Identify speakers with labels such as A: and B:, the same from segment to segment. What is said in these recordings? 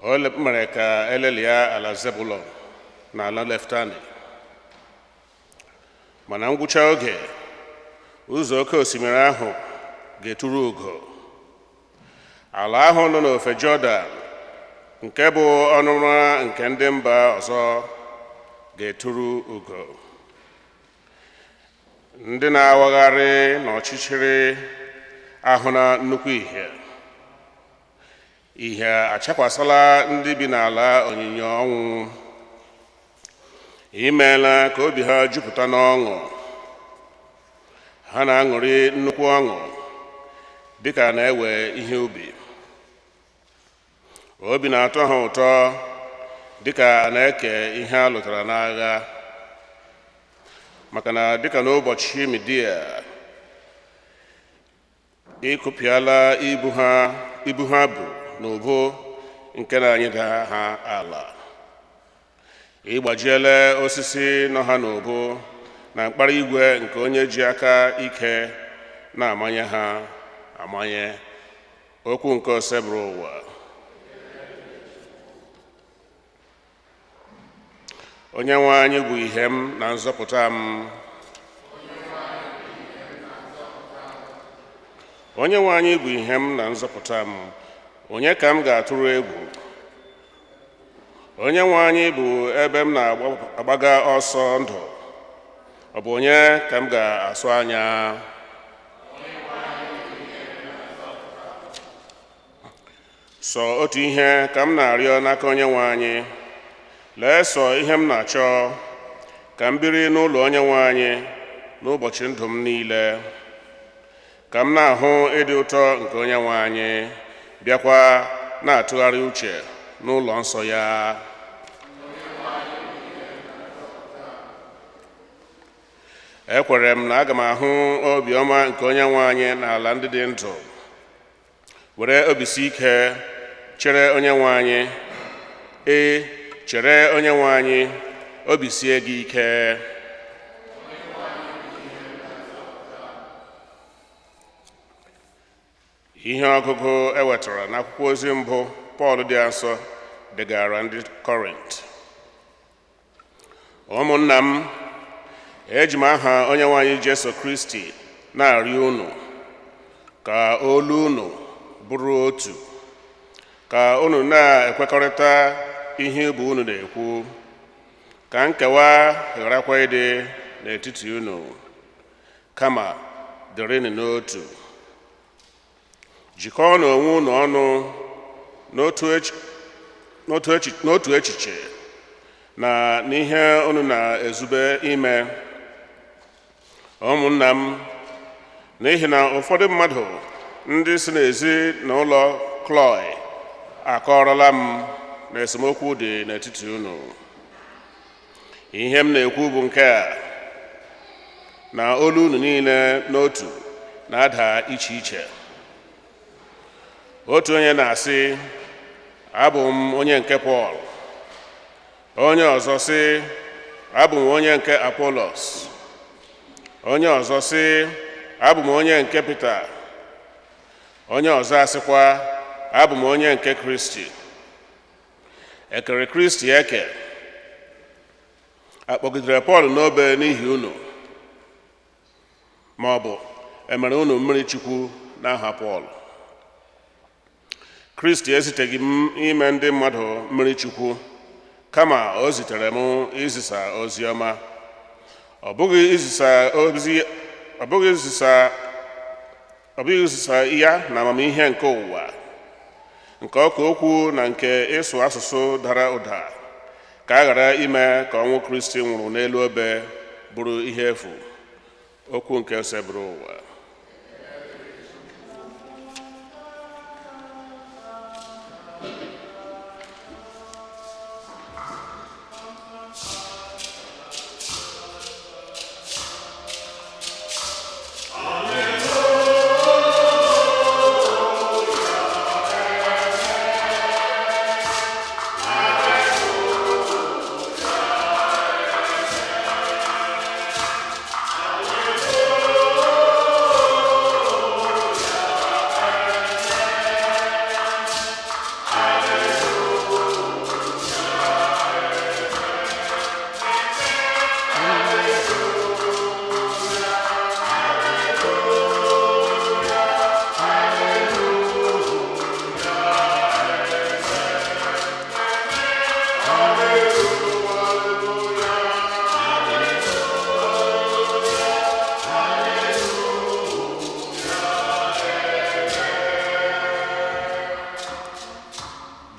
A: O mere ka elelia ala Zebụlọn na ala Neftali. Mana ngwụcha oge, ụzọ oke osimiri ahụ ga-eturu ugo. Ala ahụ nọ n'ofe Jọdan, nke bụ ọnụmara nke ndị mba ọzọ, ga-eturu ugo. Ndị na-awagharị n'ọchịchịrị ahụna nnukwu ìhè. Ìhè achakwasịla ndị bi n'ala onyinyo ọnwụ. I meela ka obi ha jupụta n'ọṅụ. Ha na-aṅụrị nnukwu ọṅụ dịka a na-ewe ihe ubi. Obi na-atọ ha ụtọ dịka a na-eke ihe a lụtara n'agha. Maka na dịka n'ụbọchị Midia, ị kụpịala ibu ha bu n'ubu nke na-anyịda ha ala. Ị gbajiela osisi nọ ha n'ubu na mkpara igwe nke onye ji aka ike na-amanye ha amanye. Okwu nke Osebụrụwa. Onyenwe anyị bụ ihe m na nzọpụta m. Onyenwe anyị bụ ihe m na nzọpụta m. Onye ka m ga-atụrụ egwu? Onyenwe anyị bụ ebe m na-agbaga ọsọ ndụ. Ọ bụ onye ka m ga-asụ anya? Sọ otu ihe ka m na-arịọ n'aka Onyenwe anyị, lee sọ ihe m na-achọ, ka m biri n'ụlọ Onyenwe anyị n'ụbọchị ndụ m niile, ka m na-ahụ ịdị ụtọ nke Onyenwe anyị, bịakwa na-atụgharị uche n'ụlọ nsọ ya. Ekwere m na aga m ahụ obiọma nke Onyenwe anyị n'ala ndị dị ndụ. Were obisi ike chere Onyenwe anyị. Ee, chere Onyenwe anyị, obi sie gị ike. Ihe ọgụgụ e wetara n'akwụkwọ ozi mbụ Pọl dị asọ degara ndị Kọrint. Ụmụnna m, eji m aha Onyenwe anyị Jesu Kristi na-arịọ unu ka olu unu bụrụ otu, ka unu na-ekwekọrịta ihe ibe unu na-ekwu, ka nkewa gharakwa ịdị n'etiti unu, kama dịrịnụ n'otu. Jikọọnụ onwe unu ọnụ n'otu echiche na n'ihe unu na-ezube ime. Ụmụnna m, n'ihi na ụfọdụ mmadụ ndị si n'ezi na ụlọ Kloi akọrọla m na esemokwu dị n'etiti unu. Ihe m na-ekwu bụ nke a, na olu unu niile n'otu na-ada iche iche. Otu onye na-asị, abụ m onye nke Pọl. Onye ọzọ sị, abụ m onye nke Apolos. Onye ọzọ sị, abụ m onye nke Pita. Onye ọzọ asịkwa, abụ m onye nke Kristi. Ekere Kristi eke? Akpọgidere Pọl n'obe n'ihi unu, ma ọ bụ emere unu mmiri Chukwu n'aha Pọl? Kristi eziteghị m ime ndị mmadụ mmiri Chukwu, kama o zitere m izisa ozi ọma. Ọ bụghị izisa ozi, ọ bụghị izisa, ọ bụghị izisa ya na amamihe nke ụwa, nke ọka okwu na nke ịsụ asụsụ dara ụda, ka a ghara ime ka ọnwụ Kristi nwụrụ n'elu obe bụrụ ihe efu. Okwu nke Osebụrụwa.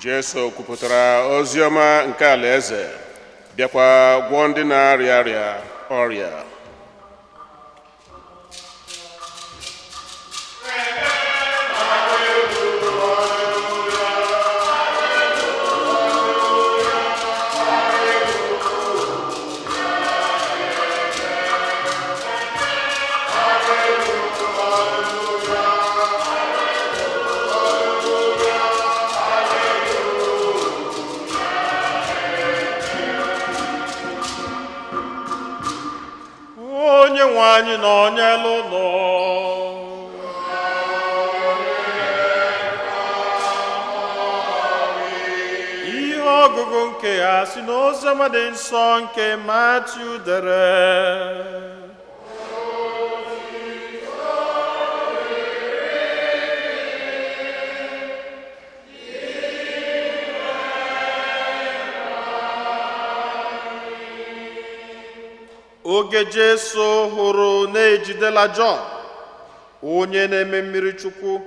A: Jesu kwupụtara ozi ọma nke alaeze, bịakwa gwọọ ndị na-arịa arịa ọrịa.
B: Onye nwe anyị nọ n'elu ụlọ. Ihe ọgụgụ nke ya si n'Oziọma dị nsọ nke Matiu dere. Oge Jesu hụrụ na-ejidela Jọn, onye na-eme mmiri Chukwu,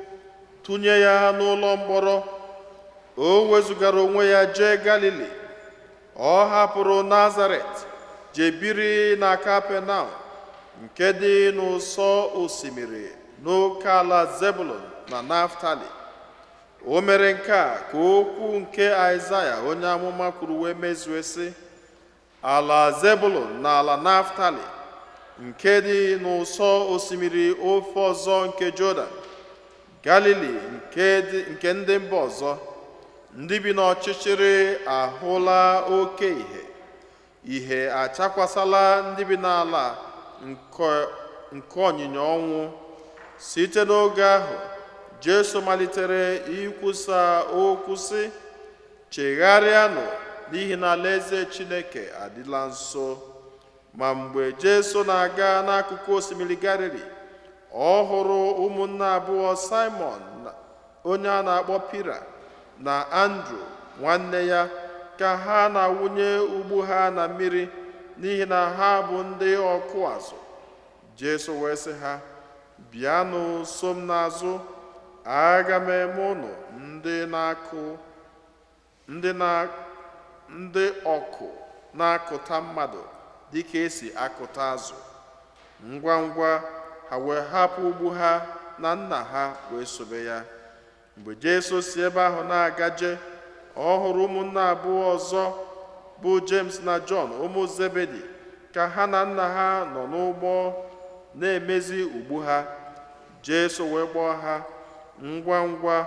B: tụnye ya n'ụlọ mkpọrọ, o wezugara onwe ya jee Galili. Ọ hapụrụ Nazaret jee biri na Kapenaum nke dị n'ụsọ osimiri n'oke ala Zebulun na Naftali. O mere nke a ka okwu nke Aịzaya onye amụma kwuru wee mezue, sị: ala Zebulun na ala Naftali nke dị n'ụsọ osimiri ofe ọzọ nke Jọdan, Galili nke ndị mba ọzọ, ndị bi n'ọchịchịrị ahụla oke ìhè, ìhè achakwasala ndị bi n'ala nke onyinyo ọnwụ. Site n'oge ahụ, Jesu malitere ikwusa okwu sị: chegharịanụ, n'ihi na alaeze Chineke adịla nso. Ma mgbe Jesu na-aga n'akụkụ osimiri Galili, ọ hụrụ ụmụnne abụọ, Simon onye a na-akpọ Pita na Andrew nwanne ya, ka ha na-awụnye ụgbụ ha na mmiri, n'ihi na ha bụ ndị ọkụ azụ. Jesu wee sị ha: bịanụ so m n'azụ, aga m eme unu ndị na-akụ ndị na ndị ọkụ na-akụta mmadụ dịka esi akụta azụ. Ngwa ngwa, ha wee hapụ ụgbụ ha na nna ha wee sobe ya. Mgbe Jesu si ebe ahụ na-agaje, ọ hụrụ ụmụnne abụọ ọzọ, bụ James na Jọn, ụmụ Zebedi, ka ha na nna ha nọ n'ụgbọ na-emezi ụgbụ ha. Jesu wee kpọọ ha. Ngwa ngwa,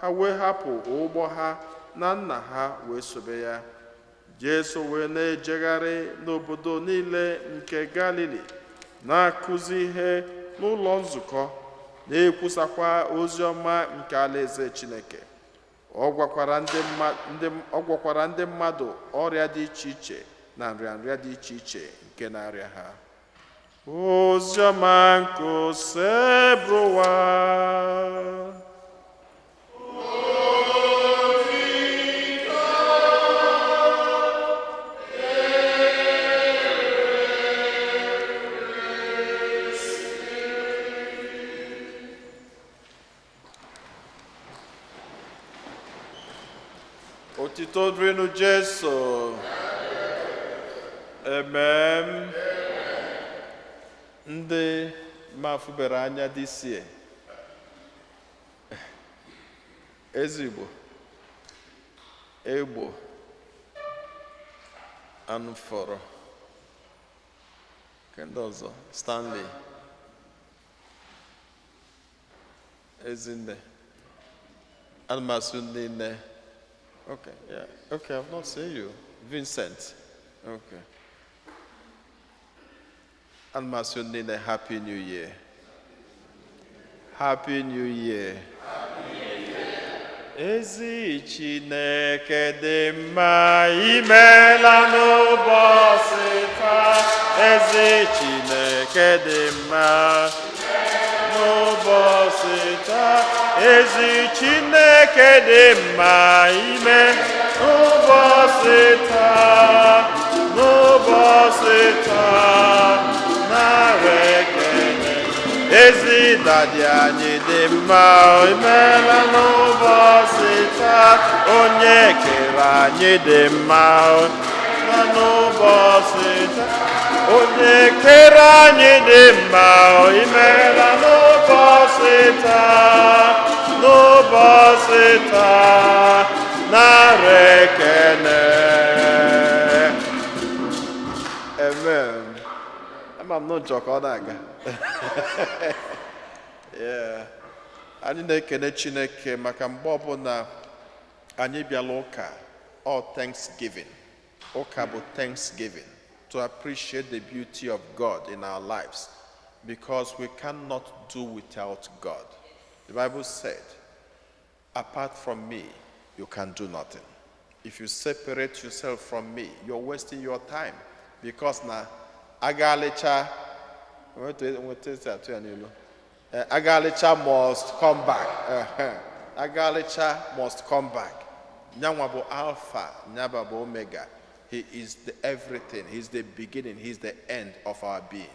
B: ha wee hapụ ụgbọ ha na nna ha wee sobe ya. Jesu wee na-ejegharị n'obodo niile nke Galili, na-akụzi ihe n'ụlọ nzukọ, na-ekwusakwa ozi ọma nke alaeze Chineke. Ọ gwọkwara ndị mmadụ ọrịa dị iche iche na nrịanrịa dị iche iche nke na-arịa ha. Ozi ọma nke Osebụrụwa. Otito dịrịnụ Jesu. Amen. Ndị mafubere anya dịsie ezigbo egbo anụ fọrọ nke ndị ọzọ, Stanley, Ezinne, ana m asụ niile. Okay, yeah, okay, I've not seen you, Vincent. Okay, ana m asụ niile, Happy New Year, Happy New Year. Ezi Chineke dị mma, imeela n'ụbọchị taa. Ezi Chineke dị mma n'ụbọchị taa. Ezi Chineke dị mma, ime n'ụbọchị taa, n'ụbọchị taa, nara ekele. Ezi Daddy anyị dị mma, imeela n'ụbọchị taa. Taa onye kere anyị dị mma na n'ụbọchị taa. Onye kere anyị dị mma, imeela n'ụbọchị taa, n'ụbọchị taa, nara ekene. Amen. Ama m n'ụjọ ka ọ na-aga. Yeah. Anyị na-ekene Chineke maka mgbe ọbụla anyị bịala ụka, all thanksgiving. Ụka bụ thanksgiving, to appreciate the beauty of God in our lives, because we cannot do without God. The Bible said, "Apart from me, you can do nothing." If you separate yourself from me, you're wasting your time, because na agalicha nweta esi atụ ya n'ilu. Agalicha must come back. Ehe. Agalicha must come back. Nyanwa bụ Alpha, nyaba bụ Omega. He is the everything. He is the beginning. He is the end of our being.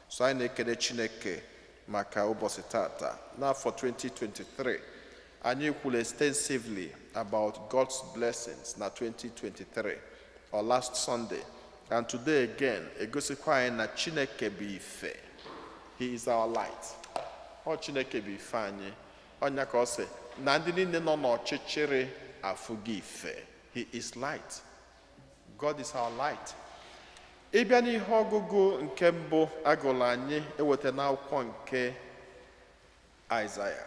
B: So anyị na-ekele Chineke maka ụbọchị tata. N'afọ 2023, anyị kwuru extensively about God's blessings na 2023 or last Sunday. And today again, egosikwa anyị na Chineke bụ ife. He is our light. Ọ Chineke bụ ife anyị. Ọnya ka ọ sị na ndị niile nọ n'ọchịchịrị afụghị ife. He is light. God is our light. Ịbịa n'ihe ọgụgụ nke mbụ agụrụ anyị eweta n'akwụkwọ nke Aịzaya.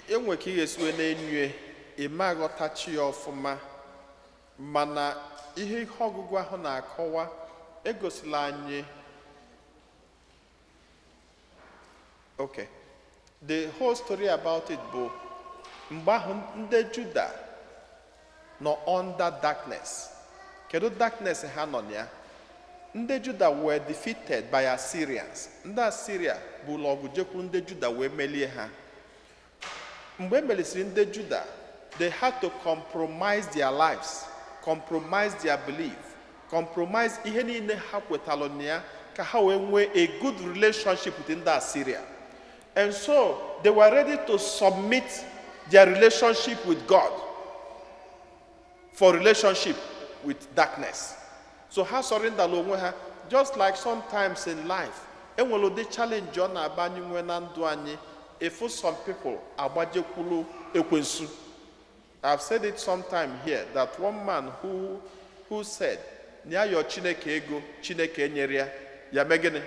B: Enwe ka ị ga-esi wee na-enyo ime aghọtachi ya ọfụma, mana ihe ọgụgụ ahụ na-akọwa egosila anyị. Okay, the whole story about it bụ mgbe ahụ ndị Juda nọ under darkness. Kedu darkness ha nọ na ya? Ndị Juda were defeated by Assyrians. Ndị Assyria bụrụ ọgụ jekwuru ndị Juda wee melie ha. Mgbe e melisiri ndị Juda, they had to compromise their lives, compromise their belief, compromise ihe niile ha kwetalụ na ya, ka ha wee nwee a good relationship with ndị Assyria. And so they were ready to submit their relationship with God for relationship with darkness. So ha surrender onwe ha. Just like sometimes in life, enwere ụdị challenge ọ na-aba anyị nwee na ndụ anyị, efu some people agbajekwulu ekwensu. I've said it sometime here that one man who said na ya yọọ Chineke ego, Chineke enyere ya, ya mee gịnị?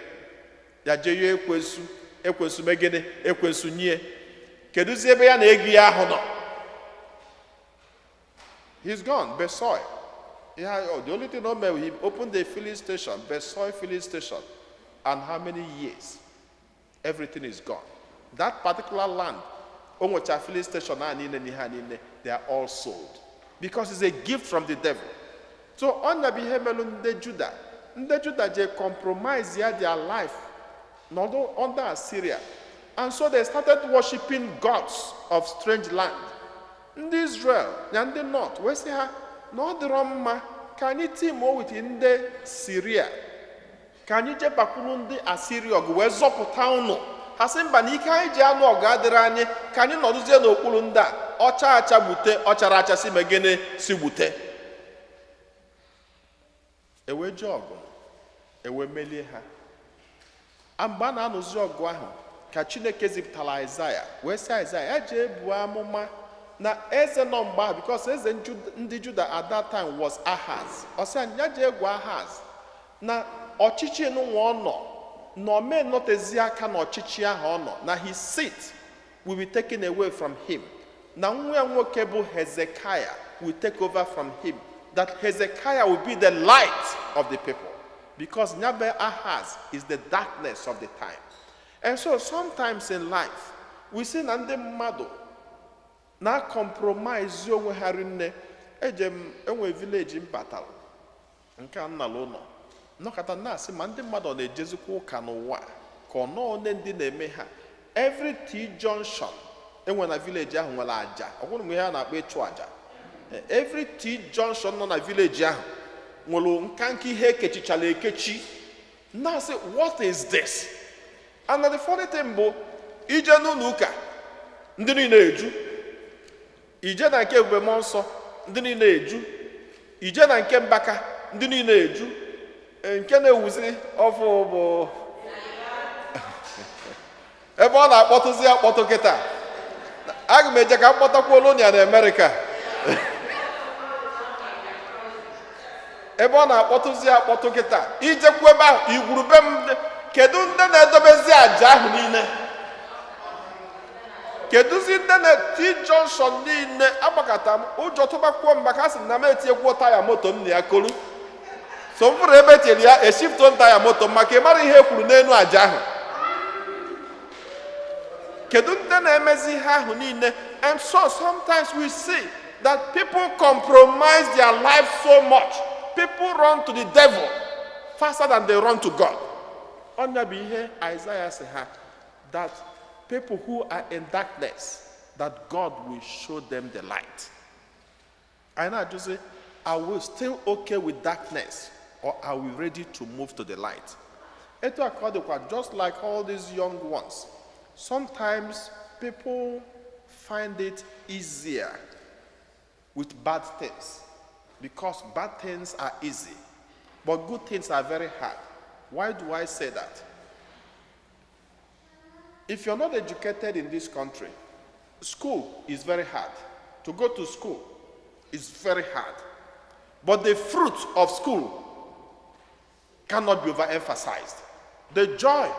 B: Ya jee yọọ ekwensu, ekwensu mee gịnị? Ekwensu nye. Kedụzi ebe ya na ego ya ahụ nọ? He's gone. Besoy. Yeah, oh, the only thing no, he opened a filling station, Besoy filling station. And how many years? Everything is gone. That particular land, Onwacha filling station, ah, niile na ihe a niile, they are all sold. Because it's a gift from the devil. So ọ bụ ihe melụ ndị Juda. Ndị Juda je compromise ya their life nọdụ under Assyria. And so they started worshiping gods of strange land. Ndị Israel na ndị North wee sị ha na ọ dịrọ mma ka anyị team with ndị Syria, ka anyị jebakwuru ndị Asiria ọgụ wee zọpụta unu. Ha sị mba, na ike anyị ji anụ ọgụ adịrị anyị, ka anyị nọdụzie n'okpuru ndị a. Ọcha acha gbute, ọ chara acha si megene si gbute. Ewee jee ọgụ, ewee melie ha. A mgbe a na-anụzi ọgụ ahụ ka Chineke zipụtara Aịzaya wee sị Aịzaya ya jee buo amụma na eze nọ mgbe ahụ, because eze ndị Juda at that time was Ahaz. Ọ sị anyị ya jee gwa Ahaz na ọchịchị nụnwa ọ nọ na ome nọtezi aka n'ọchịchị ahụ ọ nọ na, his seat will be taken away from him, na nwa ya nwoke bụ Hezekiah will take over from him, that Hezekiah will be the light of the people, because Nyabe Ahaz is the darkness of the time. And so sometimes in life, we see na ndị mmadụ na compromise onwe ha rinne. Eje m enwe village m batara nke a nnala ụlọ nnọkọta na-asị ma ndị mmadụ ọ na-ejezikwa ụka n'ụwa a, ka ọ nọọ one ndị na-eme ha. Every T junction enwe na village ahụ nwere aja. Ọ bụrụ m ihe a na-akpọ ịchụ aja. Every T junction nọ na village ahụ nwere nka nka ihe ekechichara ekechi. Na-asị, "What is this?" And the funny thing bụ Ije n'ụlọ ụka, ndị niile eju. Ije na nke Ebube Mmụọ Nsọ, ndị niile eju. Ije na nke Mbaka, ndị niile eju. Nke na-ewuzi ọfụ bụ ebe ọ na-akpọtụzi akpọtụ kịta. Aga m eje ka m kpọtakwuolu ya na Amerịka, ebe ọ na-akpọtụzi akpọtụ kịta. Ijekwu ebe ahụ, igwurube m. Kedu ndị na-edobezi àjà ahụ niile? Kedụzi ndị na T junction niile agbakọta m? Ụjọ tụbakwuo m maka a sị na m etinyekwuo taya moto m na ya kolu so m fụrụ ebe etinyere ya, eshifto taya moto m, maka ị mara ihe e kwuru n'elu àjà ahụ. Kedu ndị na-emezi ihe ahụ niile? And so sometimes we see that people compromise their life so much. People run to the devil faster than they run to God. Ọnya bụ ihe Isaiah sị ha, that people who are in darkness, that God will show them the light. Anyị na-ajụzi, are we still okay with darkness or are we ready to move to the light? Etu a ka ọ dịkwa, just like all these young ones, sometimes people find it easier with bad things because bad things are easy, but good things are very hard. Why do I say that? If you're not educated in this country, school is very hard. To go to school is very hard, but the fruit of school cannot be overemphasized. The joy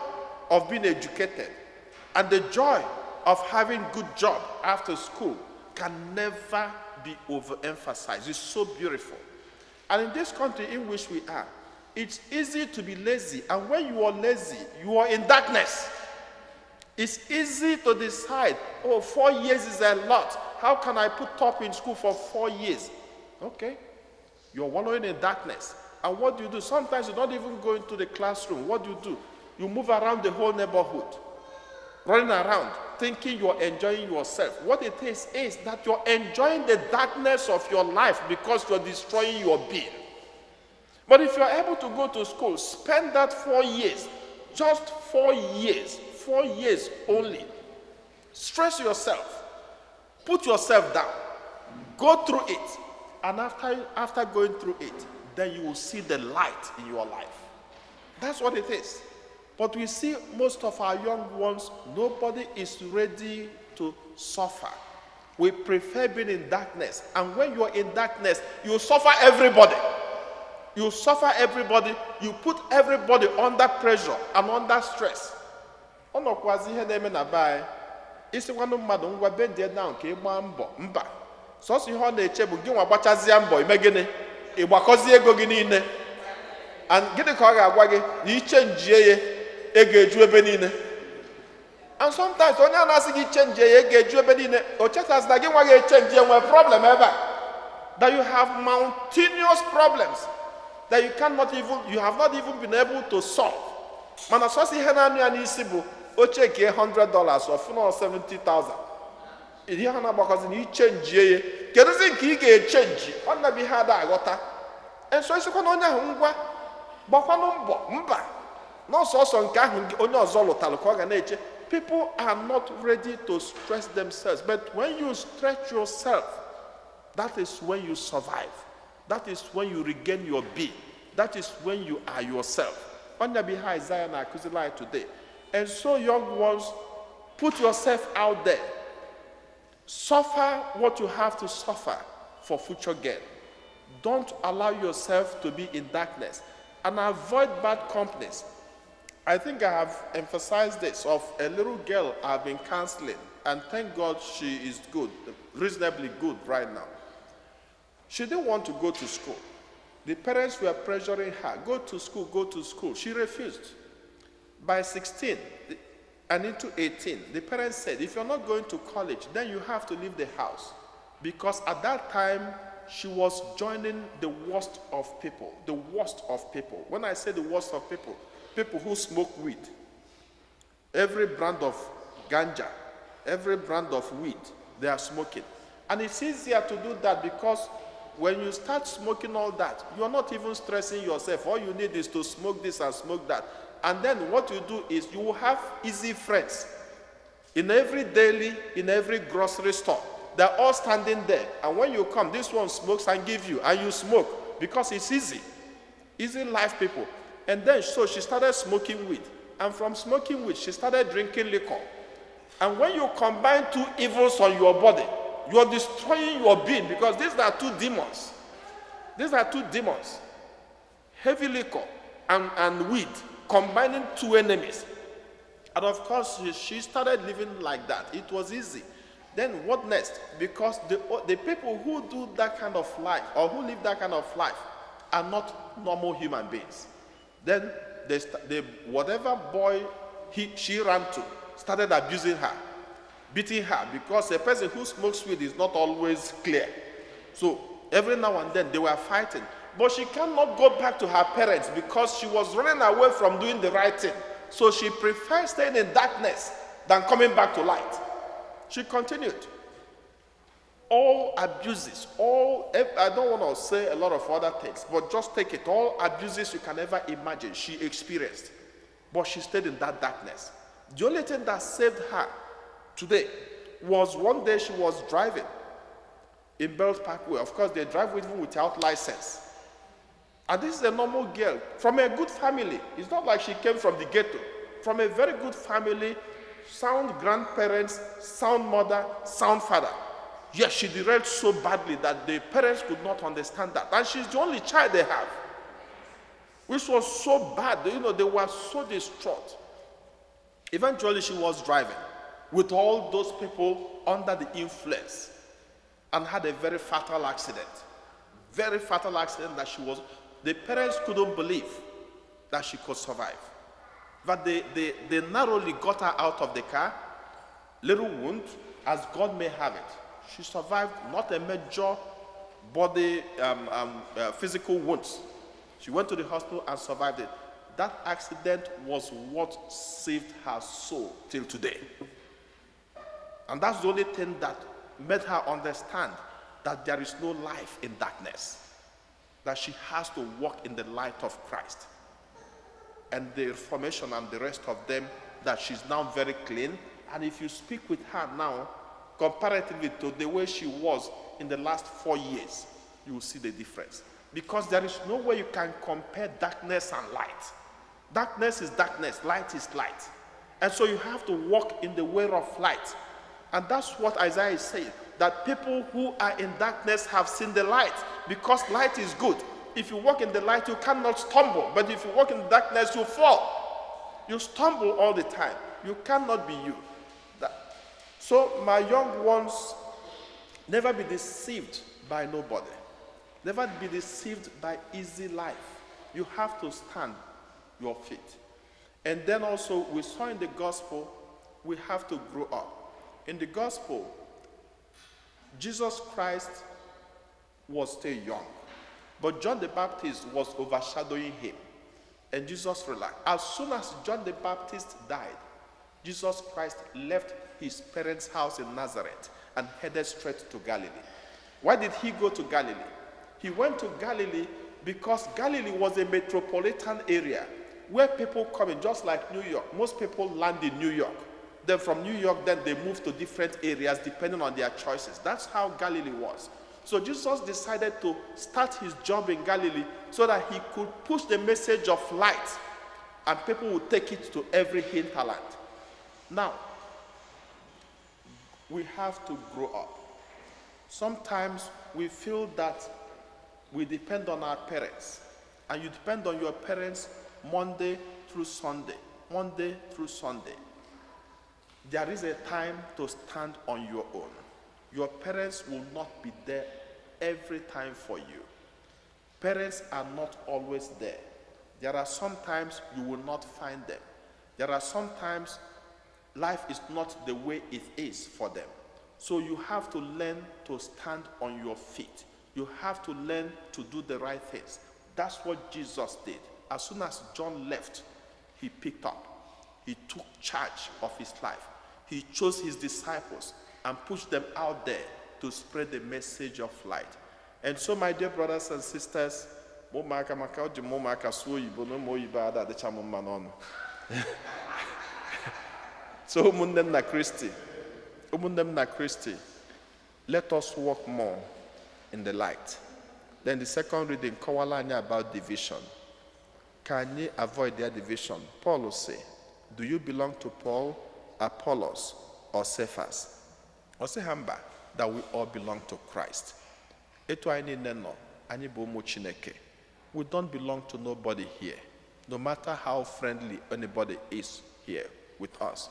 B: of being educated and the joy of having good job after school can never be overemphasized. It's so beautiful. And in this country in which we are, it's easy to be lazy. And when you are lazy, you are in darkness. It's easy to decide, "Oh, 4 years is a lot. How can I put up in school for 4 years?" Okay. You're wallowing in darkness. And what do you do? Sometimes you don't even go into the classroom. What do you do? You move around the whole neighborhood, running around, thinking you're enjoying yourself. What it is that you're enjoying the darkness of your life because you're destroying your being. But if you're able to go to school, spend that 4 years, just 4 years, 4 years only. Stress yourself, put yourself down, go through it. And after going through it, then you will see the light in your life. That's what it is. But we see most of our young ones, nobody is ready to suffer. We prefer being in darkness. And when you're in darkness, you suffer everybody. You suffer everybody. You put everybody under pressure and under stress. Ọ nọkwazi ihe na-eme na be anyị, isikwanụ mmadụ, "Ngwa, bendie down ka ị gbaa mbọ." Mba, sọsọ ihe ọ na-eche bụ gị nwa gbachazie mbọ, ime gịnị? Ịgbakọzie ego gị niile. And gịnị ka ọ ga-agwa gị? Na ichenjie ya, ego eju ebe niile. And sometimes onye a na-asị gị chenjie ya, ego eju ebe niile, o chetazi na gị nwa ga-echenji enwe problem ebe a, that you have mountainous problems that you cannot even you have not even been able to solve. Mana sọsọ ihe na-anụ ya n'isi bụ oche nke $100 ọfụna 70,000. Ihe ha na-agbakọzi na ichenjie ya, kedụzi nke ị ga-echenji? Ọ na bụ ihe ada aghọta eso. Isikwa na onye ahụ, "Ngwa, gbakwanụ mbọ." Mba, n'ọsọsọ nke ahụ onye ọzọ lụtalụ ka ọ ga na-eche. People are not ready to stress themselves, but when you stretch yourself, that is when you survive, that is when you regain your being, that is when you are yourself. Ọnya bụ ihe Isaiah na-akụziri anyị today. And so, young ones, put yourself out there. Suffer what you have to suffer for future gain. Don't allow yourself to be in darkness and avoid bad companies. I think I have emphasized this of a little girl I've been counseling, and thank God she is good, reasonably good right now. She didn't want to go to school. The parents were pressuring her, "Go to school, go to school." She refused. By 16 and into 18, the parents said, "If you're not going to college, then you have to leave the house." Because at that time, she was joining the worst of people. The worst of people. When I say the worst of people, people who smoke weed, every brand of ganja, every brand of weed, they are smoking. And it's easier to do that because when you start smoking all that, you're not even stressing yourself. All you need is to smoke this and smoke that. And then what you do is you will have easy friends. In every deli, in every grocery store, they're all standing there. And when you come, this one smokes and give you, and you smoke because it's easy. Easy life, people. And then, so she started smoking weed. And from smoking weed, she started drinking liquor. And when you combine two evils on your body, you're destroying your being because these are two demons. These are two demons. Heavy liquor and weed, combining two enemies. And of course, she started living like that. It was easy. Then what next? Because the people who do that kind of life or who live that kind of life are not normal human beings. Then they, whatever boy she ran to started abusing her, beating her, because a person who smokes weed is not always clear. So every now and then they were fighting. But she cannot go back to her parents because she was running away from doing the right thing. So she prefers staying in darkness than coming back to light. She continued. All abuses, all, I don't want to say a lot of other things, but just take it. All abuses you can ever imagine, she experienced. But she stayed in that darkness. The only thing that saved her today was one day she was driving in Belt Parkway. Of course, they drive even without license. And this is a normal girl from a good family. It's not like she came from the ghetto. From a very good family, sound grandparents, sound mother, sound father. Yes, she derailed so badly that the parents could not understand that. And she's the only child they have, which was so bad. They were so distraught. Eventually, she was driving with all those people under the influence and had a very fatal accident. Very fatal accident that the parents couldn't believe that she could survive. But they narrowly got her out of the car, little wound, as God may have it. She survived not a major body, physical wounds. She went to the hospital and survived it. That accident was what saved her soul till today. And that's the only thing that made her understand that there is no life in darkness, that she has to walk in the light of Christ. And the Reformation and the rest of them, that she's now very clean. And if you speak with her now, comparatively to the way she was in the last 4 years, you will see the difference. Because there is no way you can compare darkness and light. Darkness is darkness, light is light. And so you have to walk in the way of light. And that's what Isaiah is saying, that people who are in darkness have seen the light, because light is good. If you walk in the light, you cannot stumble. But if you walk in darkness, you fall. You stumble all the time. You cannot be you. So, my young ones, never be deceived by nobody. Never be deceived by easy life. You have to stand your feet. And then also, we saw in the gospel, we have to grow up. In the gospel, Jesus Christ was still young, but John the Baptist was overshadowing him. And Jesus realized, as soon as John the Baptist died, Jesus Christ left his parents' house in Nazareth and headed straight to Galilee. Why did he go to Galilee? He went to Galilee because Galilee was a metropolitan area where people come in, just like New York. Most people land in New York. Then from New York, then they move to different areas depending on their choices. That's how Galilee was. So Jesus decided to start his job in Galilee so that he could push the message of light and people would take it to every hinterland. Now, we have to grow up. Sometimes we feel that we depend on our parents, and you depend on your parents Monday through Sunday, Monday through Sunday. There is a time to stand on your own. Your parents will not be there every time for you. Parents are not always there. There are sometimes you will not find them. There are sometimes life is not the way it is for them. So you have to learn to stand on your feet. You have to learn to do the right things. That's what Jesus did. As soon as John left, he picked up. He took charge of his life. He chose his disciples and pushed them out there to spread the message of light. And so, my dear brothers and sisters, ma ụmụaka maka o ji m ụmụaka sụọ oyibo na ụmụ oyibo ada adịcha m mma n'ọnụ. So ụmụnne m na Kristi, ụmụnne m na Kristi, let us walk more in the light. Then the second reading kọwala anyị about division. Ka anyị avoid their division. Paul say, do you belong to Paul, Apollos, or Cephas? Ọ sị ha mba, that we all belong to Christ. Etu anyị niile nọ, anyị bụ ụmụ Chineke. We don't belong to nobody here, no matter how friendly anybody is here with us.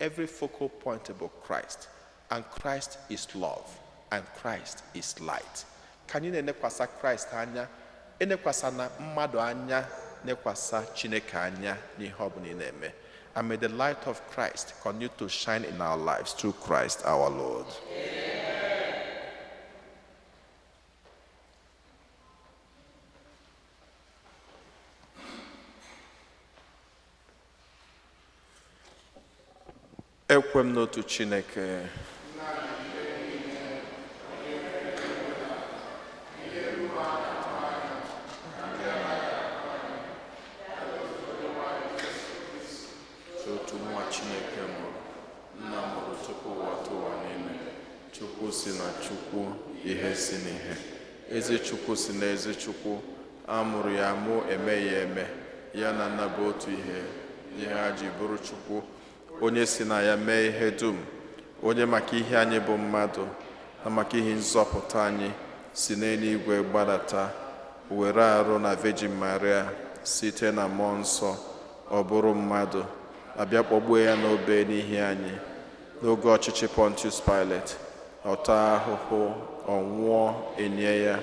B: Every focal point about Christ, and Christ is love, and Christ is light. Ka anyị na-enekwasa Christ anya, enekwasa na mmadụ anya, nekwasa Chineke anya n'ihe ọbụla ị na-eme. And may the light of Christ continue to shine in our lives through Christ our Lord. Ekwe m n'otu Chineke, otu nwa Chineke mụrụ, nna mụrụ tupu ụwa tụwa niile, Chukwu si na Chukwu, ihe si n'ihe, ezi Chukwu si na ezi Chukwu, a mụrụ ya amụ, eme ya eme, ya na nna bụ otu ihe, ihe ha ji bụrụ Chukwu, onye si na ya mee ihe dum, onye maka ihe anyị bụ mmadụ na maka ihe nzọpụta anyị si n'eluigwe gbadata, were arụ na Virgin Maria site na mmụọ nsọ, ọ bụrụ mmadụ, abịa kpọgbuo ya n'obe n'ihi anyị. N'oge ọchịchị Pontius Pilate, ọ taa ahụhụ, ọ nwụọ, enye ya,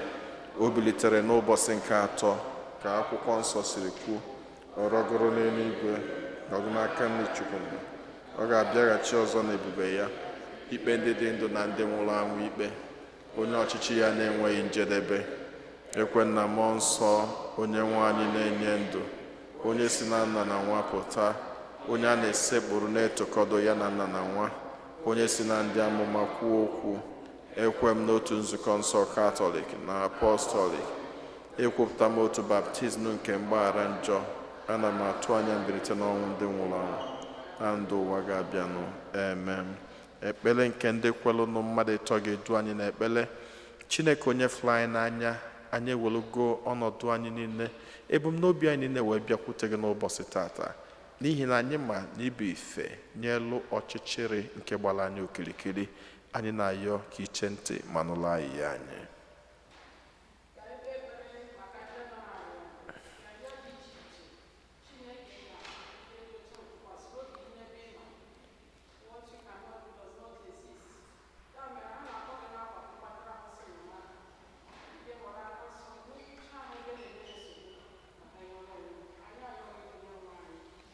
B: o bilitere n'ụbọchị nke atọ ka akwụkwọ nsọ siri kwu, ọ rọgoro n'eluigwe, nọdụ n'aka nri Chukwu nna. Ọ ga-abịaghachi ọzọ n'ebube ya, ikpe ndị dị ndụ na ndị nwụrụ anwụ ikpe, onye ọchịchị ya na-enweghị njedebe. Ekwe na mmụọ nsọ, onye nwe anyị na-enye ndụ, onye si na nna na nwa pụta, onye a na-esekpuru na-etokọdo ya na nna na nwa, onye si na ndị amụma kwuo okwu. Ekwe m n'otu nzukọ nsọ Katọlik na Apọstọlik. Ekwupụta m otu baptizim nke mgbaghara njọ. Ana m atụ anya mbilite n'ọnwụ ndị nwụrụ anwụ na ndụ ụwa ga-abịanụ. Amen. Ekpere nke ndị kwelụnụ mmadụ ịtọ ga-edu anyị n'ekpere. Chineke onye fụrụ anyị n'anya, anyị ewelugo ọnọdụ anyị niile, ebumnobi anyị niile wee bịakwute gị n'ụbọchị tata, n'ihi na anyị ma na ịbụ ife nyelu ọchịchịrị nke gbara anyị okirikiri. Anyị na-ayọ ka iche ntị ma nụrụ ayịya anyị.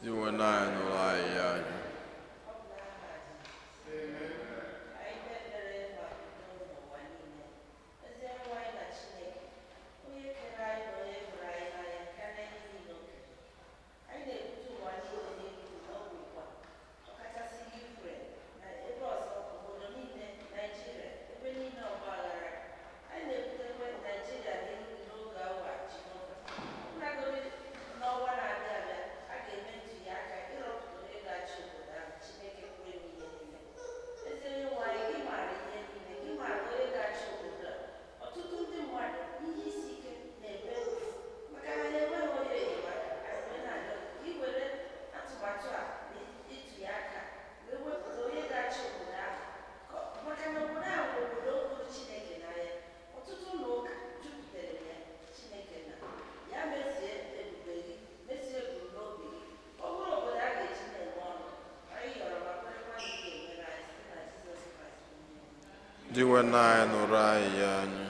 C: Iwe na anyị nụrụ ayịya anyị. Diwe na anyị nụrụ ayịya anyị.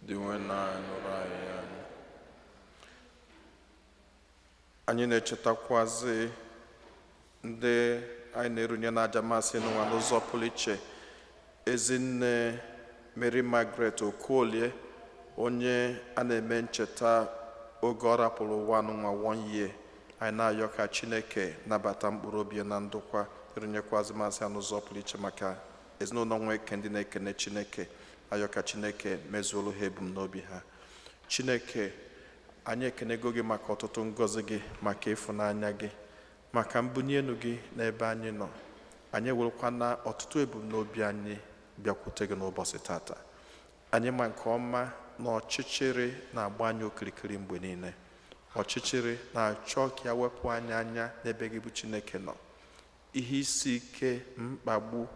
C: Dinwenụ anyị nụrụ ayịyọ anyị. Anyị na-echetakwazi ndị anyị na-erunye n'aja masị n'ụwa n'ụzọ pụrụ iche: Ezinne Mary Margaret Okolie, onye a na-eme ncheta oge ọ rapụrụ ụwa n'ụwa one year. Anyị na-ayọ ka Chineke nabata mkpụrụ obi ya na ndokwa. Erunyekwazi masị ya n'ụzọ pụrụ iche maka ezinụlọ Nweke, ndị na-ekene Chineke, ayọ ka Chineke mezuolu ha ebumnobi ha. Chineke anyị, ekenego gị maka ọtụtụ ngọzi gị, maka ịfụnanya gị, maka mbunye elu gị n'ebe anyị nọ. Anyị ewerekwana ọtụtụ ebumnobi anyị bịakwute gị n'ụbọchị tata. Anyị ma nke ọma na ọchịchịrị na-agba anyị okirikiri mgbe niile. Ọchịchịrị na-achọ ka ya wepụ anyị anya n'ebe gị bụ Chineke nọ. Ihe isi ike, mkpagbu,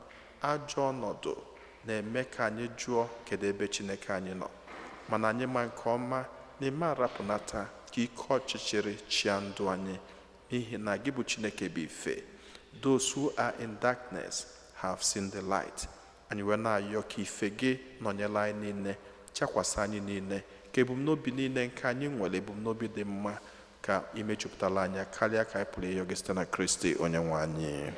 C: ajọ ọnọdụ na-eme ka anyị jụọ kedu ebe Chineke anyị nọ. Mana anyị ma nke ọma na ime arapụnata ka ike ọchịchịrị chịa ndụ anyị, n'ihi na gị bụ Chineke bụ ife. Those who are in darkness have seen the light. Anyị wee na-ayọ ka ife gị nọnyere anyị niile, chakwasị anyị niile, ka ebumnobi niile nke anyị nwere, ebumnobi dị mma, ka imejupụtala anya karịa ka anyị pụrụ ịyọ gị, site na Kristi onye nwe anyị.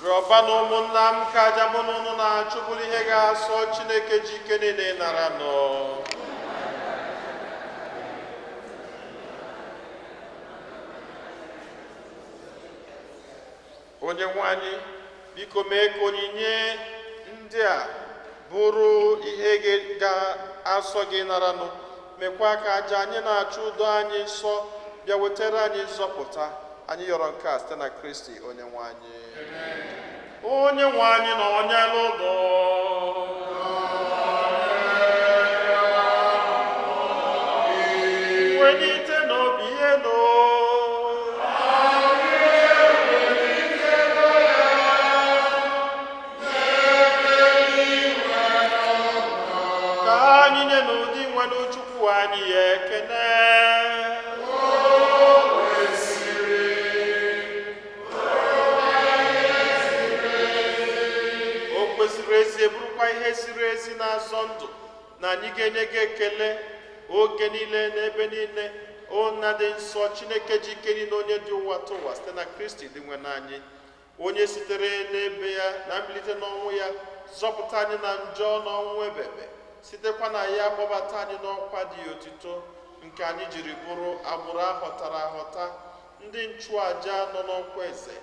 B: Rịọba na ụmụnna m ka aja mụ na ụnụ na-achụ bụrụ ihe ga-asọ Chineke ji ike niile nara nọ. Onye nwe anyị, biko mee ka onyinye ndị a bụrụ ihe ga-asọ gị naranụ, mekwa ka aja anyị na-achụ udo anyị nsọ bịa wetara anyị nzọpụta. Anyị yọrọ nke a site na Kristi onye nwe anyị. Onye nwe anyị na onye lụdọ welite n'obi elu. Ka anyị nye n'ụdị nwere Chukwu anyị ya ekene. ezie, bụrụkwa ihe ziri ezi na-azọ ndụ, na anyị ga-enye gị ekele oge niile n'ebe niile, o Nna dị nsọ, Chineke ji ike niile, onye dị ụwa tụwa, site na Kristi dị nwe anyị, onye sitere n'ebe ya na mbilite n'ọnwụ ya zọpụta anyị na njọ na ọnwụ ebebe, sitekwa na ya kpọbata anyị n'ọkwa dị otito, nke anyị jiri bụrụ agbụrụ ahọtara ahọta, ndị nchụaja nọ n'ọkwa eze,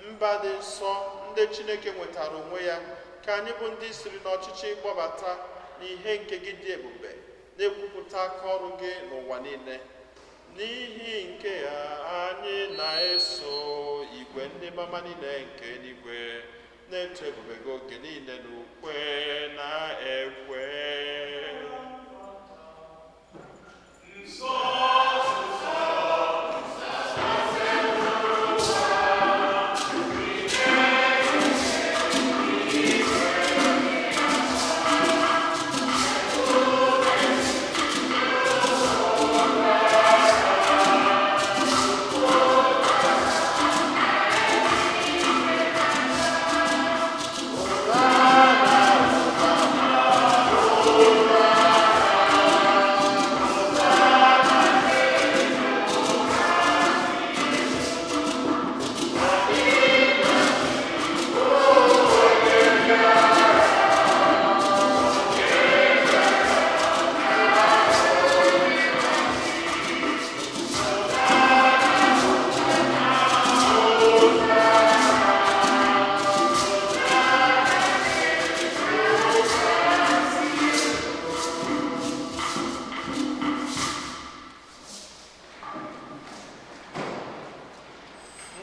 B: mba dị nsọ, ndị Chineke nwetara onwe ya, ka anyị bụ ndị siri n'ọchịchị kpọbata n'ihe nke gị dị ebube, na-ekwupụta aka ọrụ gị n'ụwa niile. N'ihi nke ya anyị na-eso igwe ndị mama niile nke eluigwe na-eto ebube gị oge niile n'ukwe na ekwe.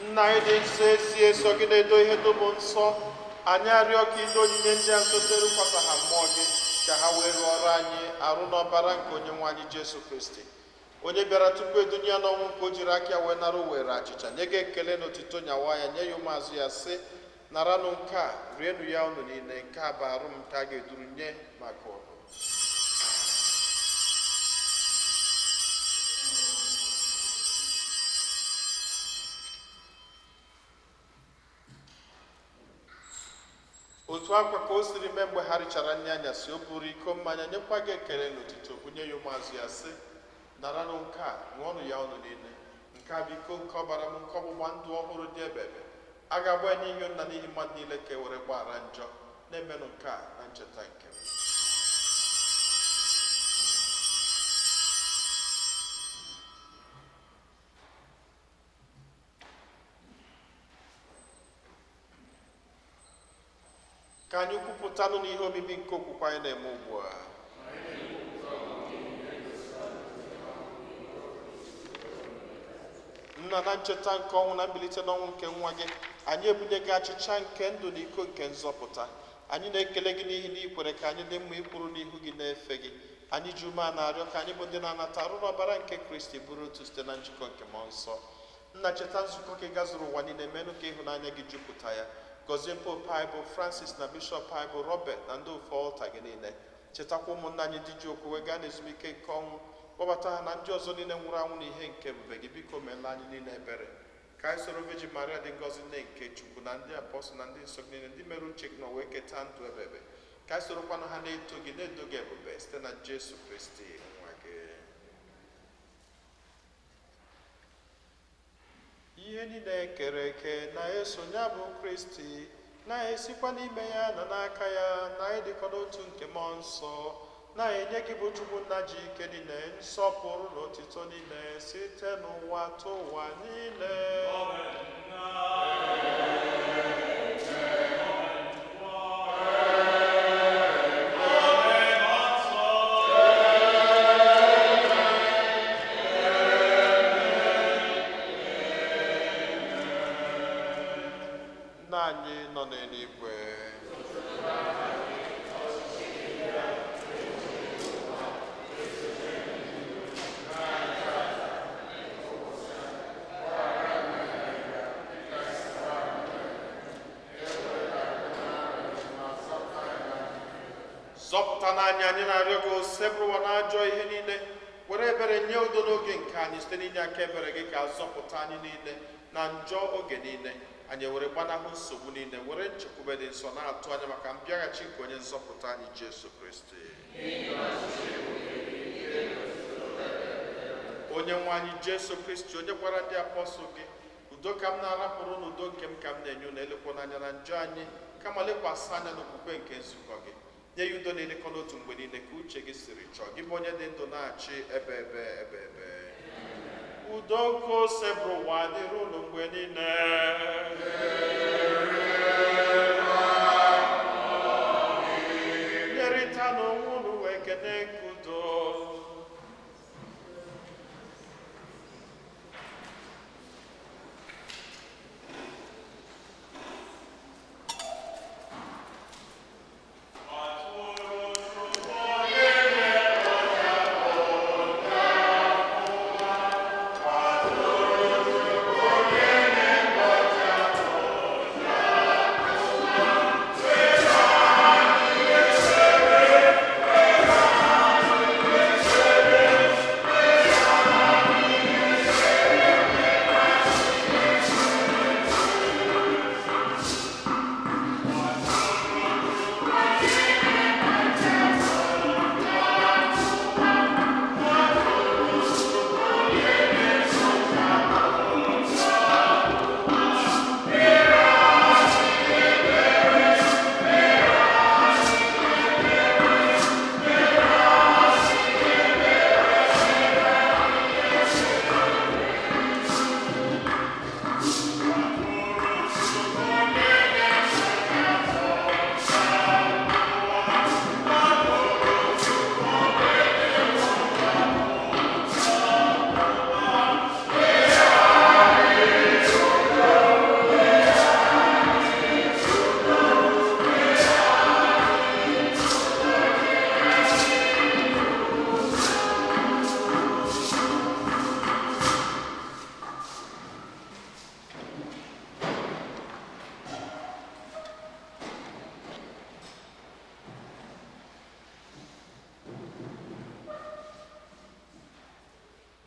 B: Nna anyị dị nsọ, ezi eso gị na-edo ihe dum nsọ, anyị arịọ ka ido onyinye ndị a nsọ terukwasa ha mmụọ gị, ka ha wee ghọrọ anyị arụ n'ọbara nke onye nwe anyị Jesu Kristi, onye bịara tupu edunye ya n'ọnwụ, nke o jiri aka ya wee nara, were achịcha nye gị ekele na otito, nyawa ya, nye ya ụmụazụ ya, sị: "Naranụ nke a, rienụ ya unu niile. Nke a bụ arụ m nke a ga-eduru nye maka unu." Otu akwa ka o siri mee mgbe ha richara nri anyasị, o buru iko mmanya, nyekwa gị ekele na otito, bunye ya ụmụazụ ya, sị: "Naranụ nke a, ṅụọnụ ya unu niile. Nke a bụ iko nke ọbara m, nke ọgbụgba ndụ ọhụrụ dị ebebe. A ga-agba ya n'ihi nna, n'ihi mmadụ niile, ka e were gbaghara njọ. Na-emenụ nke a na ncheta nke m." Ka anyị kwupụtanụ n'ihe omimi nke okwukwe anyị na-eme ugbu a. Nna, na ncheta nke ọnwụ na mbilite n'ọnwụ nke nwa gị, anyị ebunye gị achịcha nke ndụ na iko nke nzọpụta. Anyị na-ekele gị n'ihi na ị kwere ka anyị dị mma ikwuru n'ihu gị na-efe gị. Anyị ji ume a na-arịọ ka anyị bụ ndị na-anata arụ n'ọbara nke Kristi bụrụ otu site na njikọ nke mmụọ nsọ. Nna, cheta nzukọ gị gazuru ụwa niile, menụ ka ịhụnanya gị jupụta ya. Gọzie Pope anyị bụ Francis, na Bishọp anyị bụ Robert, na ndị ofe ọlta gị niile. Chetakwa ụmụnna anyị ndị ji okwukwe gaa n'ezumike nke ọnwụ, kpọbata ha na ndị ọzọ niile nwụrụ anwụ n'ihe nke ebube gị. Biko meela anyị niile ebere, ka anyị soro Virgin Maria dị ngọzi, nne nke Chukwu, na ndị apọstụl na ndị nsọ gị niile, ndị mere uche gị na wee keta ndụ ebebe, ka anyị sorokwanụ ha na-eto gị, na-edo gị ebube, site na Jesu Kristi nwa gị. Ihe niile kere eke na-eso ya bụ Kristi, na-esikwa n'ime ya na n'aka ya na ịdịkọ n'otu nke mmụọ nsọ, na-enye gị bụ Chukwu Nna ji ike niile nsọpụrụ na otito niile site n'ụwa tụ ụwa niile. Nna anyị nọ n'eluigwe, zọpụta n'anya, anyị na-arịọ gị, osebụrụwa na ajọ ihe niile, were ebere nye udo n'oge nke anyị. Site n'inye aka ebere gị, ka zọpụta anyị niile na njọ oge niile. Anyị were gbanahụ nsogbu niile, were nchekwube dị nsọ na-atụ anya maka mbịaghachi nke onye nzọpụta anyị Jesu Kristi. Onye nwe anyị Jesu Kristi, onye gwara ndị apọstụl gị, udo ka m na-arapụrụ unu, udo nke m ka m na-enye unu, elekwana anya na njọ anyị, kama lekwasị anya n'okwukwe nke nzukọ gị, nye ya udo na-edekọ n'otu mgbe niile ka uche gị siri chọọ, gị bụ onye dị ndụ na-achị ebe ebe ebe ebe. Udo nke Osebụrụwa dịrị unu mgbe niile. Nyerịta n'onwe unu wee kene nke udo.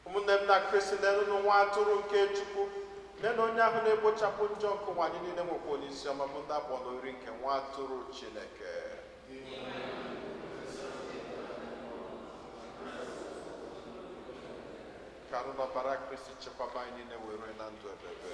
B: Ụmụnne m na Kristi, nenụ nwa atụrụ nke Chukwu, nenụ onye ahụ na-egbochapụ njọ nke ụwa. Anyị niile nwekwa onyeisi ọma bụ ndị abụọ n'oriri nke nwa atụrụ Chineke. Ka arụ n'ọbara Kristi chekwaba anyị niile wee rue na ndụ ebebe.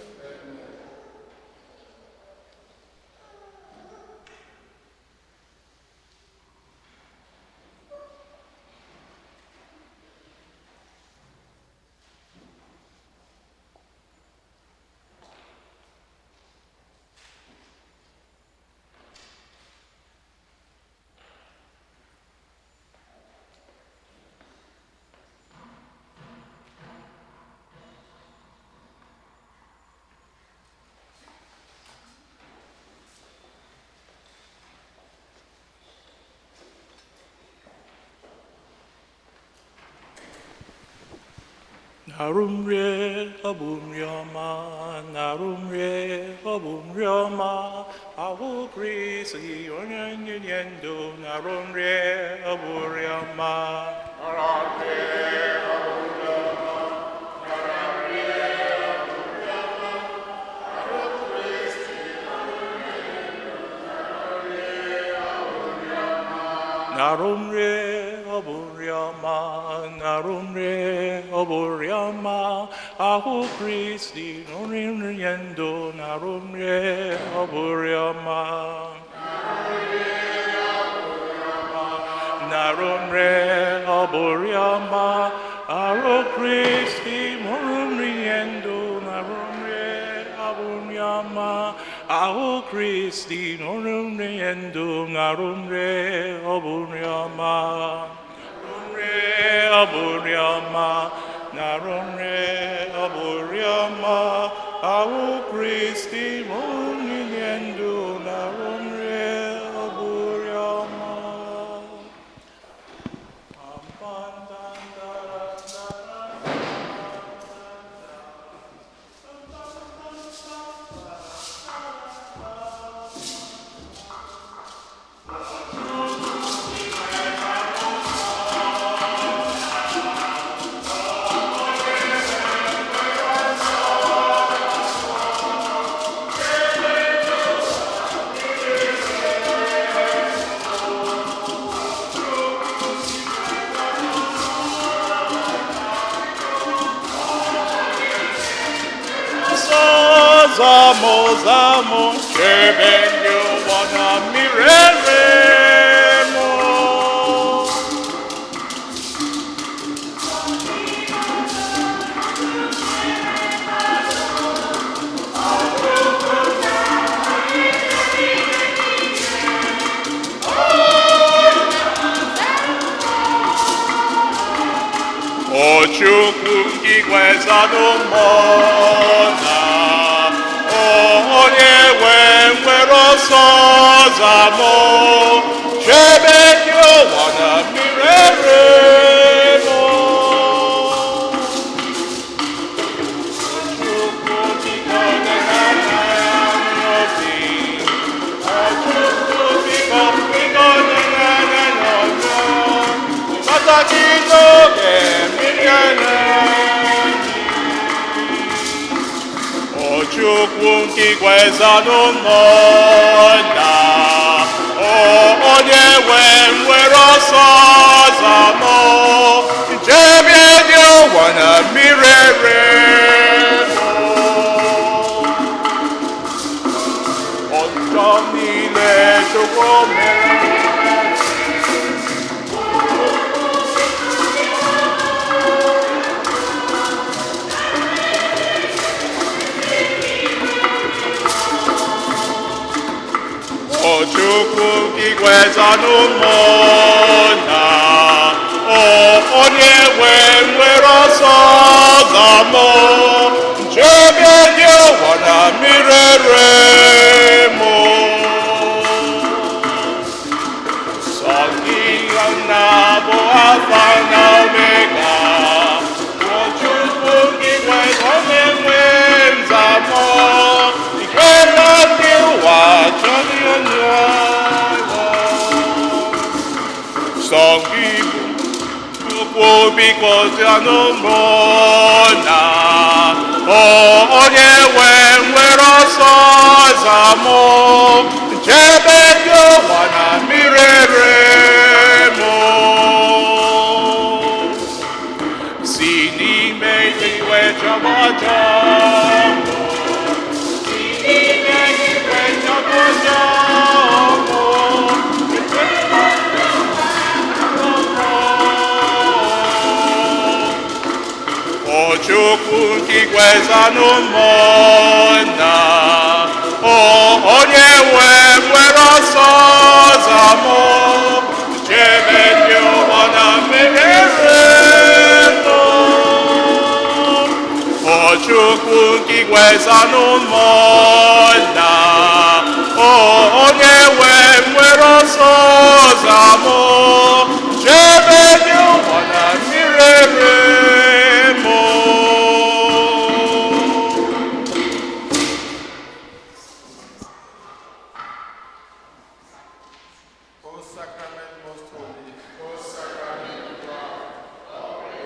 D: Narụ nri, ọ bụ nri ọma, narụ nri, ọ bụ nri ọma, ahụ Kristi onye nye ndụ, narụ nri, ọ bụ nri ọma. Narụ nri, ọ bụ nri ọma, narụ nri, ọ bụ nri ọma, ahụ Kristi nri nri ndụ, narụ nri, ọ bụ nri ọma. Narụ nri, ọ bụ nri ọma, arụ Kristi mụrụ nri ndụ, narụ nri, ọ bụ nri ọma, ahụ Kristi nụrụ nri ndụ, narụ nri, ọ bụ nri ọma. Nri, ọ bụ nri ọma, narụ nri, ọ bụ nri ọma, ahụ Kristi mụrụ nri ndụ, narụ nri, ọ bụ nri ọma. zamụ zamụ chebe ndị ụwa na mmiri ere mụ. O Chukwu igwe zanụ mmụọ na onye nwe nwere ọsọ zamụ chebe ndị ụwa na mmiri ere mụ. Chukwu biko nyere anyị obi. O Chukwu biko biko nyere anyị ọzọ. Mata gị n'oge mmiri ere. O Chukwu nke igwe zanụ mmụọ na onye nwe nwere ọsọ zamụ nchebe dị ụwa na mmiri ere ọjọọ niile Chukwu mere. O Chukwu igwe zanụ mmụọ na o onye nwe nwere ọsọ zamụ nchebe dị ụwa na mmiri ere mụ. Sọ gị na bụ Alfa na Omega. O Chukwu igwe onye nwe nzamụ ike na ndị ụwa chọrọ onye ụwa. Sọ gị Chukwu biko zanụ mmụọ na onye nwe nwere ọsọ zamụ nchebe ndị ụwa na mmiri ere mụ. Si n'ime iwe chọba ọjọọ mụ. Si n'ime iwe chọba ọjọọ mụ. O Chukwu nke igwe zanụ mmụọ na o onye nwe nwere ọsọ zamụ chebe ndị ụwa na mmiri ere mụ. O Chukwu nke igwe zanụ mmụọ na o onye nwe nwere ọsọ zamụ chebe ndị ụwa na mmiri ere mụ.
C: O sacrament most holy, O sacrament divine,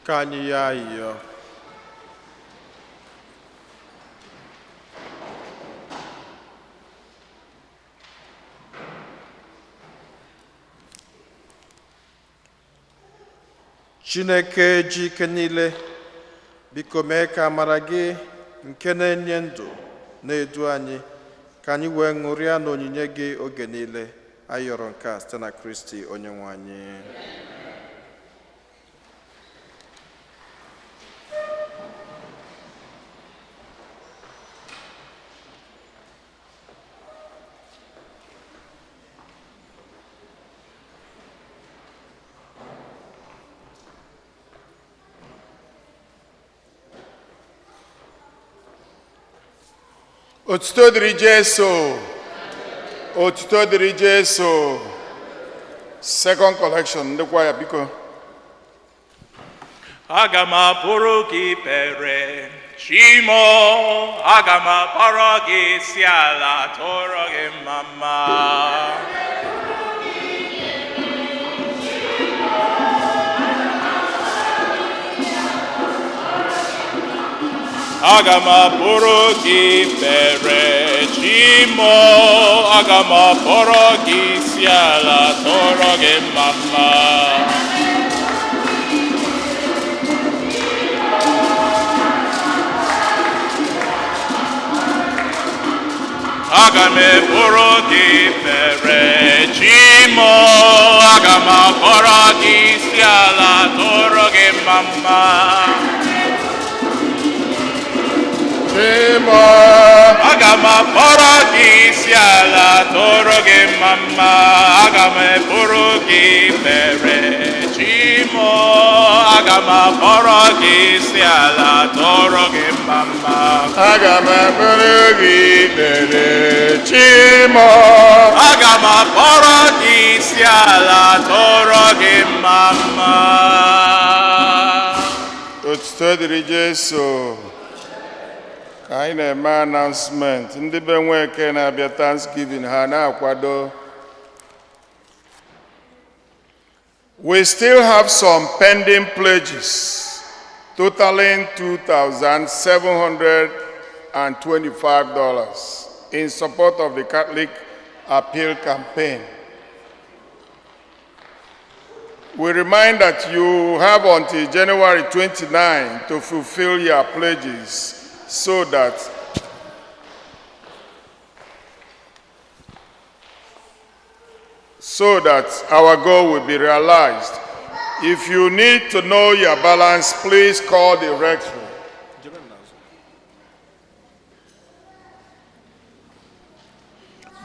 C: Ka anyị yọọ ayịyọ. Chineke ji ike niile, biko mee ka amara gị nke na-enye ndụ na-edu anyị ka anyị wee ṅụrịa n'onyinye gị oge niile. Anyị yọrọ nke a site na Kristi onye nwe anyị.
E: Otuto dịrị Jesu. Otuto dịrị Jesu. Second collection, ndị kwaya biko.
D: Aga m abụrụ gị ikpere. Chimo, aga m akpọrọ gị isi ala tụọrọ gị mma mma. Aga m akpọrọ gị ikpere, Chimo, aga m akpọrọ gị isi ala tụọrọ gị mma mma. Aga m eburu gị ikpere, Chimo, aga m akpọrọ gị isi ala tụọrọ gị mma mma.
E: Chimo.
D: Aga m akpọrọ gị isi ala tụọrọ gị mma mma. Aga m eburu gị ikpere, Chimo, aga m akpọrọ gị isi ala tụọrọ gị mma mma.
E: Aga m eburu gị ikpere, Chimo.
D: Aga m akpọrọ gị isi ala tụọrọ gị mma mma.
E: Otuto dịrị Jesu. Ka anyị na-eme announcement, ndị be Nweke na-abịa Thanksgiving ha na-akwado. We still have some pending pledges totaling $2,725 in support of the Catholic Appeal Campaign. We remind that you have until January 29 to fulfill your pledges so that our goal will be realized. If you need to know your balance, please call the rectory.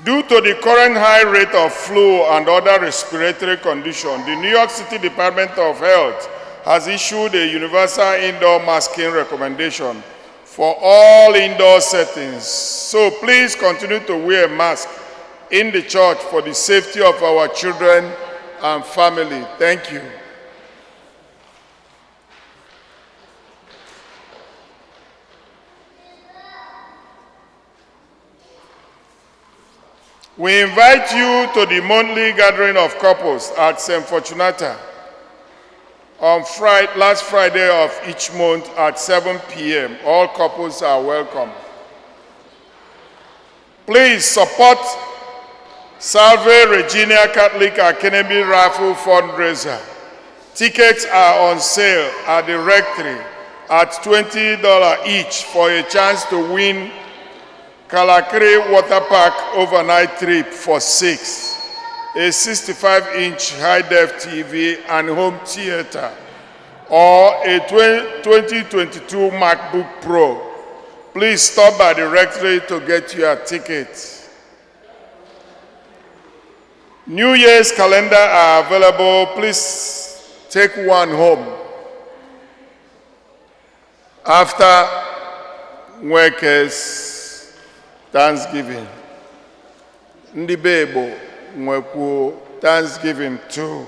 E: Due to the current high rate of flu and other respiratory conditions, the New York City Department of Health has issued a universal indoor masking recommendation for all indoor settings. So please continue to wear a mask in the church for the safety of our children and family. Thank you. We invite you to the monthly gathering of couples at St. Fortunata on Friday, last Friday of each month at 7 p.m. All couples are welcome. Please support Salve Regina Catholic Academy Raffle Fundraiser. Tickets are on sale at the rectory at $20 each for a chance to win Kalakiri Water Park overnight trip for six, a 65-inch high-def TV and home theater, or a 2022 MacBook Pro. Please stop by the rectory to get your ticket. New Year's calendar are available. Please take one home. After Nweke's Thanksgiving, ndị be Igbo nwekwuo Thanksgiving too.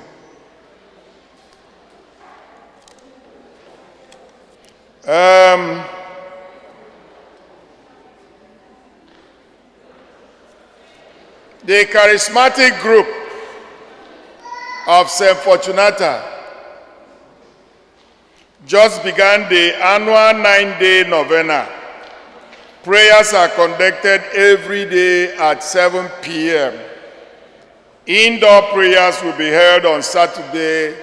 E: The charismatic group of St. Fortunata just began the annual 9-day novena. Prayers are conducted every day at 7 p.m. Indoor prayers will be held on Saturday,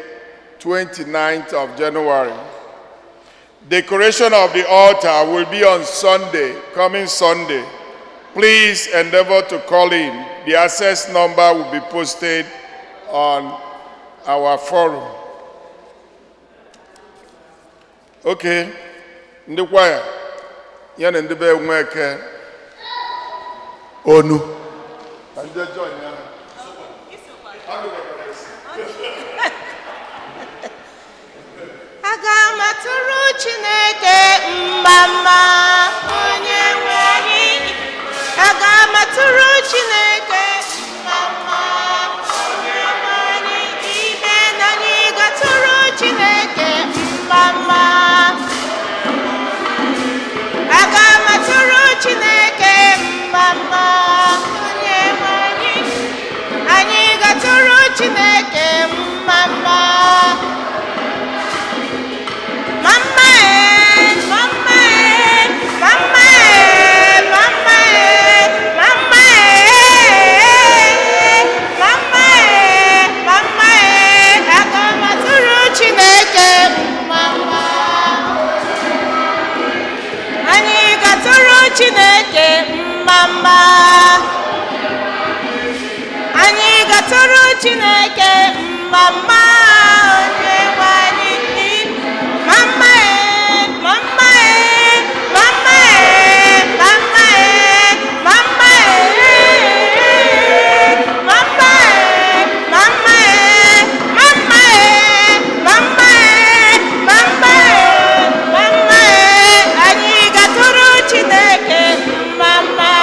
E: 29th of January. Decoration of the altar will be on Sunday, coming Sunday. Please endeavor to call in. The access number will be posted on our forum. Okay, ndị kwaya ya na ndị be Nweke onu. Ka ndị join ya.
F: Aga m atụrụ Chineke mma mma, onye nwe anyị. Aga m atụrụ Chineke mma mma, onye nwe anyị. Ime na anyị ga-atụrụ Chineke mma mma. mma. Anyị ga-atụrụ Chineke mma mma, onye nwe anyị. Ma mma e, ma mma e, ma mma e, ma mma e, ma mma e, ma mma e, ma mma e, ma mma e, ma mma e, ma mma e, ma mma e. Anyị ga-atụrụ Chineke mma mma.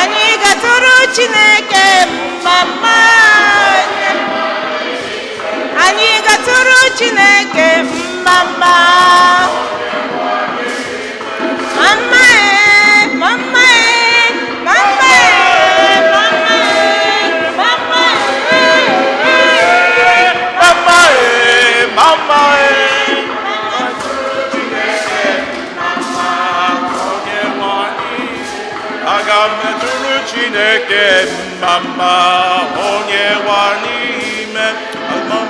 F: Anyị ga-atụrụ Chineke mma mma. Anyị ga-atụrụ Chineke mma mma. Ma mma e, ma mma e, ma mma e, ma mma e, ma mma e.
D: Mama e, mama e. Onye nwe anyị, aga m eturu Chineke mma mma, onye nwe anyị ime aga m.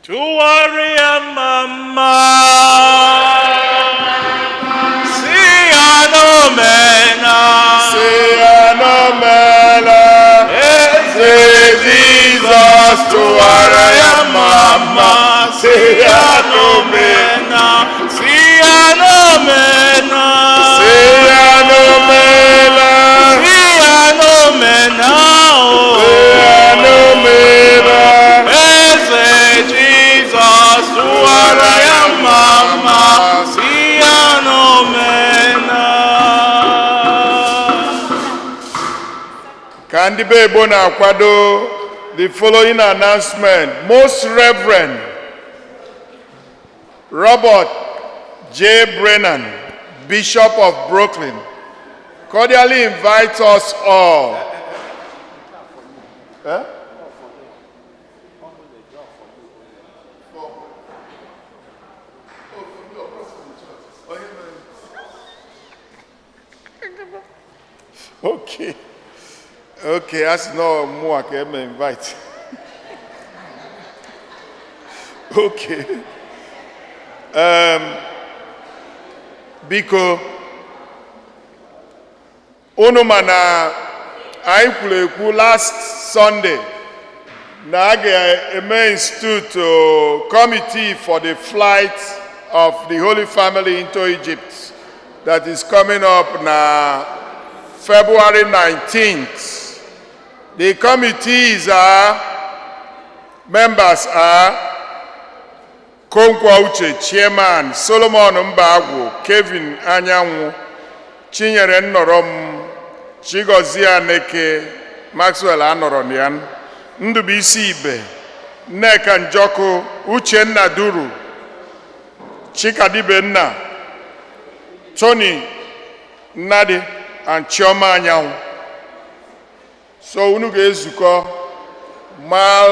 D: Tụgharịa mma, si ya n'omena.
E: Si ya n'omela.
D: Eze.
E: Eze Jizọs, tụwara ya mma, si ya n'omela.
D: Si ya n'omena.
E: Si ya n'omela.
D: Si ya n'omena o.
E: Si ya n'omela.
D: Eze Jizọs, tụwara ya mma, si ya n'omena.
E: Ka ndị be Igbo na-akwado, the following announcement. Most Reverend Robert J. Brennan, Bishop of Brooklyn, cordially invites us all. Eh? Okay. Okay, that's no more I can invite. Okay. Biko, unu ma na anyị kwuru ekwu last Sunday na a ga-eme institute committee for the flight of the Holy Family into Egypt that is coming up na February 19th. The committees are, members are Konkwa Uche, Chairman, Solomon Mbagwu, Kevin Anyanwụ, Chinyere Nnorom, Chigozie Aneke, Maxwell Anọrọnian, Ndubuisi Ibe, Nneka Njọkụ, Uchenna Duru, Chikadibenna, Tony Nnadi, and Chioma Anyanwụ. So unu ga-ezukọ ma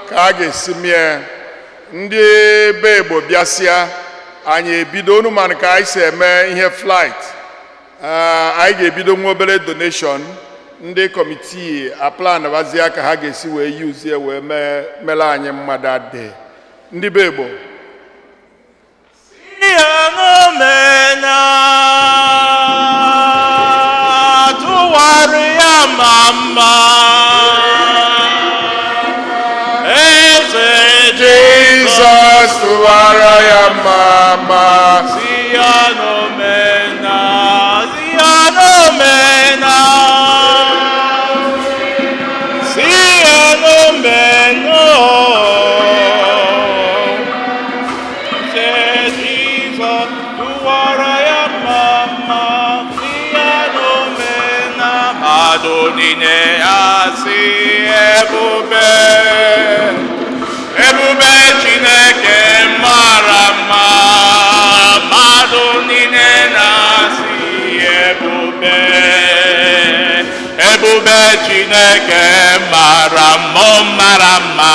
E: ka a ga-esi mie ndị be Igbo bịasịa, anyị ebido. Unu mana ka anyị si eme ihe flight. Ah, anyị ga-ebido nwa obere donation, ndị committee aplanbazie ka ha ga-esi wee yuzie wee mee mere anyị mmadụ adị ndị be Igbo.
D: Ya n'omena, tụgharịa mma, Eze.
E: Jizọs. Tụwara ya mma mma.
D: Si ya n'omena, si ya n'omena, si ya n'omena. Se Jizọs tụwara ya mma mma, si ya n'omena, mmadụ niile asị ebube. Ebube Chineke mara mma, mmadụ niile na-asị ebube. Ebube Chineke mara mma, ọ mara mma.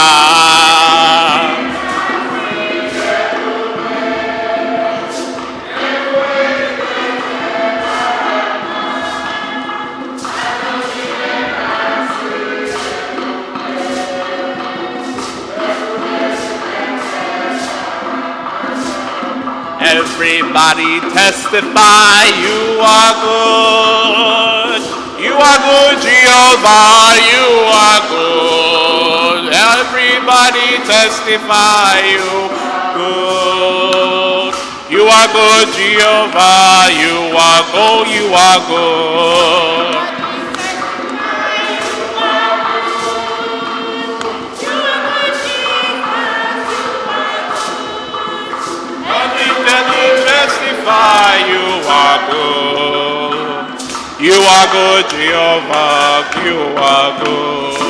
D: Everybody testify you are good. You are good, Jehovah, you are good. Everybody testify you good. You are good, Jehovah, you are good, you are good. Everybody testify you are good. You are good, Jehovah, you are good.